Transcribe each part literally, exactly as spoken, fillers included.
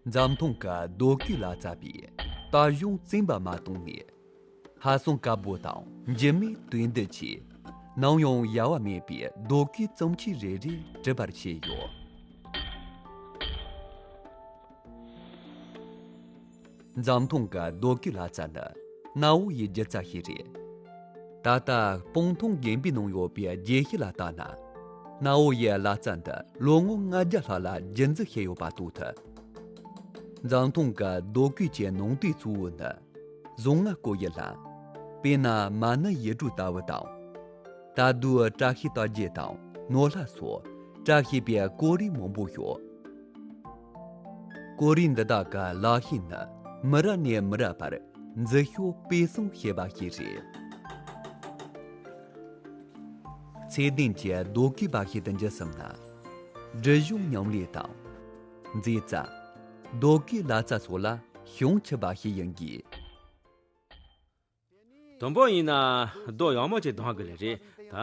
འཛམ་ཐང་གི་རྡོ་བརྐོས་ལག་རྩལ་པས་ད་གཞུང་བཙན་པ་མ་བཏང་ནས། ཧ་སང་དཀར་པོ་དང་འཇིབས་མེད་དོན་བསྡུ་བྱས། ནམ་ཡང་ཡལ་བ་མེད་པའི་རྡོ་བརྐོས་རྩོམ་ཆས་རེ་རེ་གྲུབ་པར་བྱས་ཡོད། འཛམ་ཐང་གི་རྡོ་བརྐོས་ལག་རྩལ་ནི་གནའ་བོ་ཡི་སྒྱུ་རྩལ་ཞིག་རེད། ད་ལྟ་སྤང་ཐང་དགོན་པའི་ནང་ཡོད་པའི་རྒྱས་ཤིག་ལ་བལྟས་ན། གནའ་བོ་ཡི་ལག་རྩལ་འདི་ལོ་ངོ་ལྔ་བརྒྱ་ལྷག་ལ་རྒྱུན་འཛིན་བྱས་ཡོད་པ་རྟོགས་ཐུབ། འཛམ་ཐང་གི་རྡོ་བརྐོས་ཀྱི་ནང་དོན་གཙོ་བོ་ནི་གཟུངས་སྔགས་སྐོར་ཡི་ལྷ། དཔེར་ན་མ་ཎི་ཡིག་དྲུག་ལྟ་བུ་དང་། ད་དུང་བཀྲ་ཤིས་རྟགས་བརྒྱད་དང་ནོར་ལྷ་སོགས་བཀྲ་ཤིས་པའི་སྐོར་རིགས་མང་པོ་ཡོད། སྐོར་རིགས་འདི་དག་གི་ལག་ཤེས་ནི་མི་རབས་ནས་མི་རབས་བར་འཛིན་སྐྱོང་སྤེལ་གསུམ་བྱས་པ་ཞིག་རེད། ཚད་ལྡན་གྱི་རྡོ་བརྐོས་འབའ་ཞིག་ཏུ་འགྱུར་སོང་ན། སྒྲིག་གཞུང་ཉམས་ལེན་དང་། མཛེས་རྩལ། རྡོ་བརྐོས་ལག་རྩལ་སོགས་ལ་ཤུགས་ཆེ་བ་ཞིག་ཡིན་དགོས། དང་པོ་ཡིན་ན་རྡོ་ཡག་མོ་ཅིག་སྡང་དགོས་ལེ་རེད། ད་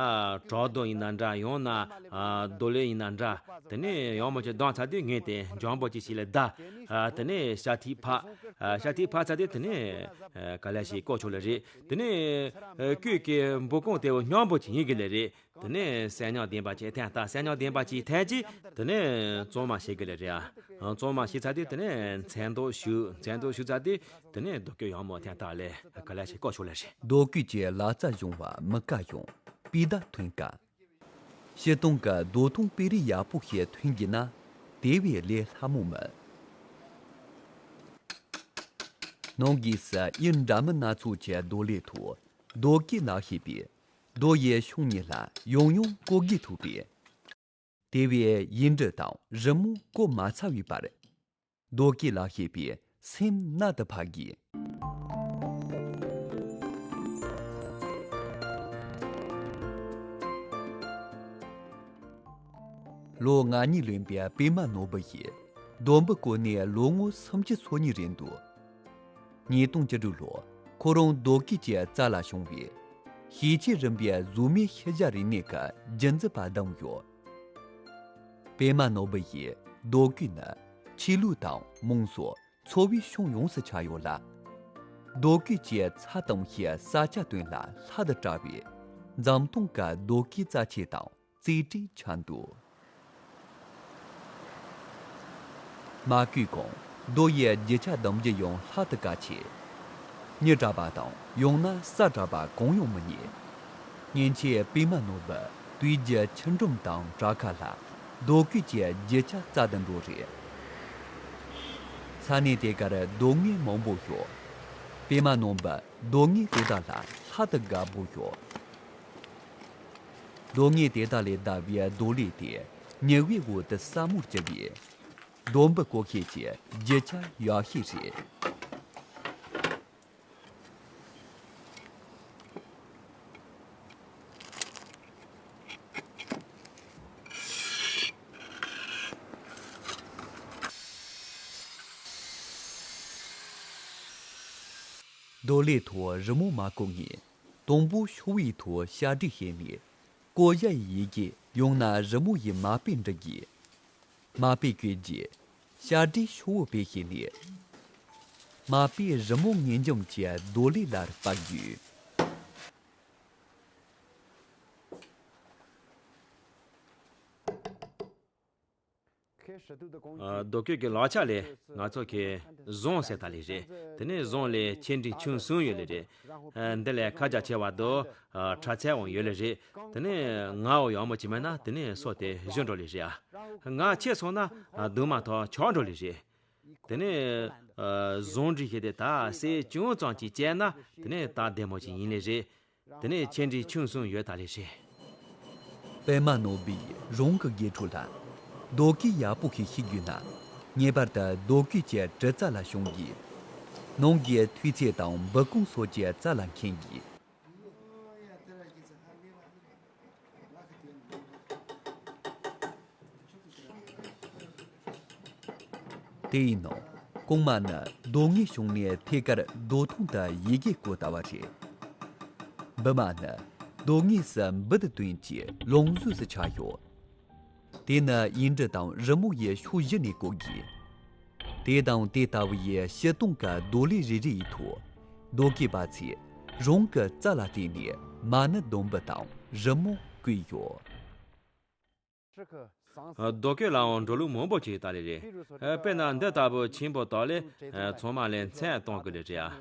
བྲག་རྡོ་ཡིན་ན་འདྲ། ཡང་ན་ཨ་རྡོ་ལེབ་ཡིན་ན་འདྲ། དེ་ནས་ཡག་མོ་ཅིག་སྡང་ཚར་དུས་ངས་དེ་འཇམ་པོ་ཅིག་ཞིག་ལ་བརྡར། ཨ་དེ་ནས་ཤ་ཐིག་ཕབ། ཨ་ཤ་ཐིག་ཕབ་ཚར་དུས་དེ་ནས་ཨ་ག་ལེར་ཞིག་བརྐོ་ཆོག་ལེ་རེད། དེ་ནས་ཨ་བརྐོས་ཀྱི་འབུ་རྐང་དེ་བོ་སྙོམས་པོ་ཅིག་ཡིན་དགོས་ལེ་རེད། དེ་ནས་གསེར་ཉག་ལྡན་པ་ཅིག་འཐེན། ད་གསེར་ཉག་ལྡན་པ་ཅིག་འཐེན་རྗེས་དེ་ནས་བཙོ་མ་བྱེད་དགོས་ལེ་རེད། ཨ་བཙོ་མ་བྱས་ཚར་དུས་དེ་ནས་མཚོན་རྟགས་གཞུ། མཚོན་རྟགས་གཞུ་ཚར་དུས་དེ་ནས་རྡོ་བརྐོས་ཡག་མོ་འཐེན། ད་ལེ་ག་ལེར་ཞིག་བརྐོ་ཆོག་ལེ་རེད། རྡོ་བརྐོས་ཀྱི་ལག་རྩལ་སྦྱོང་བ་མི་དཀའ་ཡང་སྤུས་དག་ཐོན་དཀའ། སྤྱིར་བཏང་གི་རྡོ་ཐང་དཔེ་རིས་ཡག་པོ་ཞིག་ཐོན་རྒྱུ་ན་དེ་བས་ལས་སླ་མོ་མེད། ནང་སྒོས་སུ་གཡུ་འདྲ་མིན་སྣ་ཚོགས་ཀྱི་རྡོ་ལེབ་ཐོག་རྡོ་བརྐོས་ལག་ཤེས་པས་རྡོ་ཡི་ཕྱོགས་གཉིས་ལ་ཡང་ཡང་བརྐོ་དགོས་ཐུག་པས། དེ་བས་ཡིག་འབྲུ་དང་རི་མོ་བརྐོ་མ་ཚར་བའི་བར། རྡོ་བརྐོས་ལག་ཤེས་པའི་སེམས་རྣལ་དུ་ཕབ་དགོས། ལོ་ང་གཉིས་ལོན་པའི་པད་མ་ནོར་བུ་ཡིས་རྡོ་འབུ་བརྐོས་ནས་ལོ་ངོ་སུམ་ཅུ་སོ་གཉིས་རེད་འདུག། ཉིས་སྟོང་བཅུ་དྲུག་ལོར་ཁོ་རང་རྡོ་བརྐོས་ཀྱི་རྩལ་ལ་ཞུགས་པའི་ཤེས་བྱའི་རིམ་པའི་གཟུགས་མེད་ཤུལ་བཞག་རིག་གནས་ཀྱི་རྒྱུན་འཛིན་པ་བདམས་ཡོད། པད་མ་ནོར་བུ་ཡིས་རྡོ་བརྐོས་ནི་ཆོས་ལུགས་དང་དམངས་སྲོལ། འཚོ་བའི་ཕྱོགས་ཡོངས་སུ་ཁྱབ་ཡོད་ལ། རྡོ་བརྐོས་ཀྱི་ཚབ་དང་ཞེས་ས་ཆ་དོན་ལ་ལྷ་དང་འདྲ་བའི་འཛམ་ཐང་གི་རྡོ་བརྐོས་རྩ་ཆེ་དང་རྩེ་གྲས་ཆགས་འདུག། མ་བརྐོས་གོང་རྡོ་ཡི་རྒྱུ་ཆ་འདེམས་རྒྱུ་ཡང་ལྷག་ཏུ་དཀའ་ཆེ། མྱི་དྲག་པ་དང་ཡང་ན་ས་དྲག་པ་གང་ཡང་མི་རྙེད། སྔོན་ཆད་པད་མ་ནོར་བུ་དུས་རྒྱུན་ཆུ་འགྲམ་དང་བྲག་ཁ་ལ་རྡོ་བརྐོས་ཀྱི་རྒྱུ་ཆ་བཙལ་དུ་འགྲོ་རེད། ས་གནས་དེ་གར་རྡོ་དངུལ་མང་པོ་ཡོད། པད་མ་ནོར་བུ་རྡོ་དངུལ་དེ་དག་ལ་ལྷག་ཏུ་དགའ་པོ་ཡོད། རྡོ་དངུལ་དེ་དག་ལས་བརྡར་བའི་རྡོ་ལེབ་དེ་མྱུར་བའི་འོག་ཏུ་སྲབ་མོར་གྱུར་བས། རྡོ་འབུ་བརྐོ་མཁན་གྱི་རྒྱུ་ཆ་ཡག་ཤོས་རེད། རྡོ་ལེབ་ཐོག་རི་མོ་མ་བརྐོ་སྔོན། དང་པོ་ཤོག་བུའི་ཐོག་ཞབས་འདྲེན་བྱས་ནས། བརྐོ་བྱའི་ཡི་གེ་ཡང་ན་རི་མོ་ཡི་མ་དཔེ་འབྲི་དགོས། མ་དཔེ་བཀོད་རྗེས། ཞབས་འདྲེན་ཤོག་བུ་དཔེ་བྱས་ནས། མ་དཔེ་རི་མོ་ངེས་འབྱུང་གི་རྡོ་ལེབ་ལ་དཔག་དགོས། ཨ། རྡོ་བརྐོས་ཀྱི་ལག་ཆ་ལས་ང་ཚོ་གི་ཟངས་ཟེར་ད་ལེ་རེད། དེ་ནས་ཟངས་ལས་ཆེ་འབྲིང་ཆུང་གསུམ་ཡོད་ལེ་རེད། ཨ། འདི་ལས་ཁ་རྒྱ་ཆེ་བ་དང་། ཨ། ཕྲ་ཚད་འང་ཡོད་ལེ་རེད། དེ་ནས་ངར་འང་ཡག་མོ་ཅིག་མེད་ན་དེ་ནས་སོ་དེ་གཞུ་འགྲོ་ལེ་རེད། ཨ། ངར་ཆེ་སོང་ན། ཨ། དུ་མ་ཐག་ཆག་འགྲོ་ལེ་རེད། དེ་ནས། ཨ། ཟངས་འདྲ་ཞིག་དེ་ད་ཟས་ཅུང་ཙམ་ཅིག་བཅད་ན་དེ་ནས་སྟབས་བདེ་མོ་ཅིག་ཡིན་ལེ་རེད། དེ་ནས་ཆེ་འབྲིང་ཆུང་གསུམ་ཡོད་ད་ལེ་རེད། པད་མ་ནོར་བུས་རང་གི་དགེ་ཕྲུག་ལ་རྡོ་བརྐོས་ཡག་པོ་ཞིག་ཤེས་རྒྱུ་ན། ངེས་པར་དུ་རྡོ་བརྐོས་ཀྱི་གྲུབ་རྩལ་ལ་ཞུགས་དགོས། ནང་གི་མཐུད་ཚད་དང་འབུ་རྐང་སོགས་ཀྱི་རྩལ་ལ་མཁས་དགོས། དེ་ཡིན་ནོ། གོང་མ་ནི་རྡོ་དངུལ་བྱུང་ནས་ཐད་ཀར་རྡོ་ཐང་དུ་ཡི་གེ་བརྐོས་ལྟ་བུ་རེད། འབུ་མ་ནི་རྡོ་དངོས་སུ་འབུ་དང་བསྟུན་གྱིས་ལོངས་སྤྱོད་སུ་ཆགས་ཡོད། དེ་ནི་ཡིག་འབྲུ་དང་རི་མོ་ཡི་ཕྱོགས་བཞི་ནས་བརྐོ་དགོས། དེ་དང་དེ་ལྟ་བུ་ཡི་ཕྱི་སྟོང་གི་རྡོ་ལེབ་རེ་རེ་ཡི་ཐོག་རྡོ་སྐས་པ་ཚོས་རང་གི་རྩལ་ལ་བརྟེན་ནས་མ་ཎི་སྡོམ་པ་དང་རི་མོ་བརྐོས་ཡོད། རྡོ་བརྐོས་ལའང་འགྲོ་ལུགས་མང་པོ་ཅིག་ཡོད་ལེ་རེད། དཔེར་ན་འདི་ལྟ་བུ་ཆེན་པོ་དག་ལས་ཚང་མ་ལ་མཚན་གཏོང་དགོས་ལེ་རེད།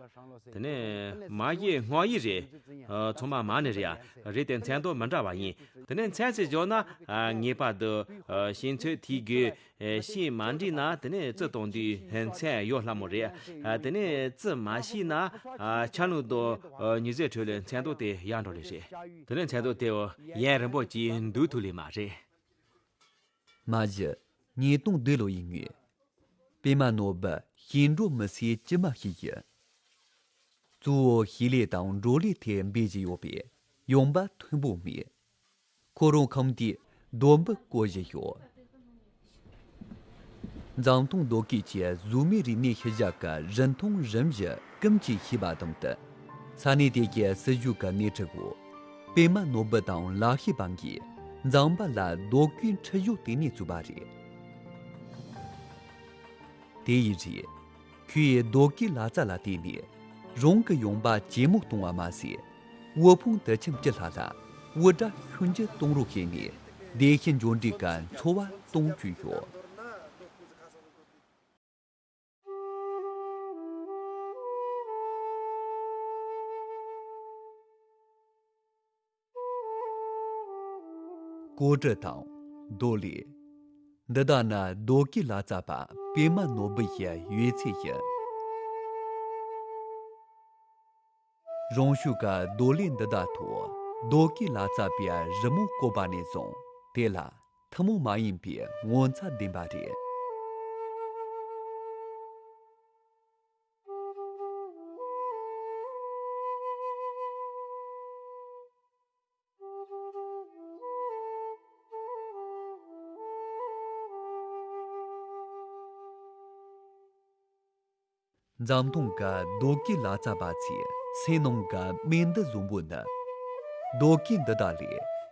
དེ་ནས་མ་གཞི་སྔགས་ཡིག་རེད། ཚང་མ་མ་ཎི་རེད། རེད་དེ་མཚན་དོན་མི་འདྲ་བ་ཡིན། དེ་ནས་མཚན་ཞིག་བརྗོད་ན་ངེས་པར་དུ་ཤིང་ཚོད་ཐིག་དགོས། ཤིང་མ་འགྲིག་ན་དེ་ནས་རྩི་གཏོང་དུས་མཚན་ཡོད་སླ་མོ་རེད། དེ་ནས་རྩི་མ་ཤེས་ན་ཆ་ལུགས་དང་ཉི་ཟེར་ཁྲོད་ལ་མཚན་དོན་དེ་ཡལ་འགྲོ་ལེ་རེད། དེ་ནས་མཚན་དོན་དེ་ཡུན་རིང་པོ་ཅིག་འདུག་ཐུབ་ལེ་མ་རེད། མ་གཞི་ཉིས་སྟོང་བདུན་ལོ་ཡི་སྔོན། པད་མ་ནོར་བུ་ཞིང་འབྲོག་མི་སེར་དཀྱུས་མ་ཞིག་ཡིན། གཙོ་བོ་ཞིང་ལས་དང་འབྲོག་ལས་ཐད་འབད་བཞིན་ཡོད་པས་ཡོང་འབབ་མཐོན་པོ་མེད། ཁོ་རང་ཁང་དེའི་སྡོམ་པ་བརྐོ་བཞིན་ཡོད། འཛམ་ཐང་རྡོ་སྐས་ཀྱི་གཟུགས་མེད་རིག་གནས་ཤུལ་བཞག་གི་རིན་ཐང་རིམ་བཞིན་ཀུན་གྱིས་ཤེས་པ་དང་བསྟུན། ས་གནས་དེ་གའི་སྲིད་གཞུང་གི་སྣེ་ཁྲིད་འོག་པད་མ་ནོར་བུ་དང་ལག་ཤེས་པ་འགས་འཛམ་བུ་གླིང་རྡོ་བརྐོས་ཁྲིད་གཞུང་ལྟེ་གནས་བཙུགས་པ་རེད། དེ་ཡི་རྗེས། ཁོས་རྡོ་བརྐོས་ལག་རྩལ་ལ་བརྟེན་ནས་རང་གི་ཡོང་འབབ་ཇེ་མང་གཏོང་བ་མ་ཟད། དབུལ་ཕོངས་དུད་ཁྱིམ་བཅུ་ལྷག་ལ་དབུལ་བྲལ་ཤུགས་འགྱུར་གཏོང་རོགས་བྱས་ནས་བདེ་སྐྱིད་འབྱོར་འབྲས་ཀྱི་འཚོ་བ་གཏོང་བཅུག་ཡོད། ཀོ་གྲུ་དང་རྡོ་ལེབ། འདི་དག་ནི་རྡོ་བརྐོས་ལག་རྩལ་པ་པད་མ་ནོར་བུ་ཡི་ཡོད་ཚད་ཡིན། རང་ཤུགས་ཀྱིས་རྡོ་ལེབ་འདི་དག་ཐོག་རྡོ་བརྐོས་ལག་རྩལ་པའི་རི་མོ་བརྐོས་པ་ནས་བཟུང་དེ་ལ་ཐུན་མོང་མ་ཡིན་པའི་ངོ་མཚར་ལྡན་པ་རེད། འཛམ་གདོང་གི་རྡོ་བརྐོས་ལག་རྩལ་པ་ཚོའི་སེམས་ནང་གི་མིག་མདུན་བཟང་པོ་ནི། རྡོ་བརྐོས་འདི་དག་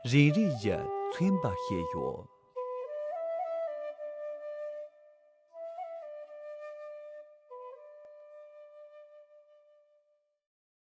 ལས་རེ་རེ་བཞིན་མཚོན་པར་བྱས་ཡོད།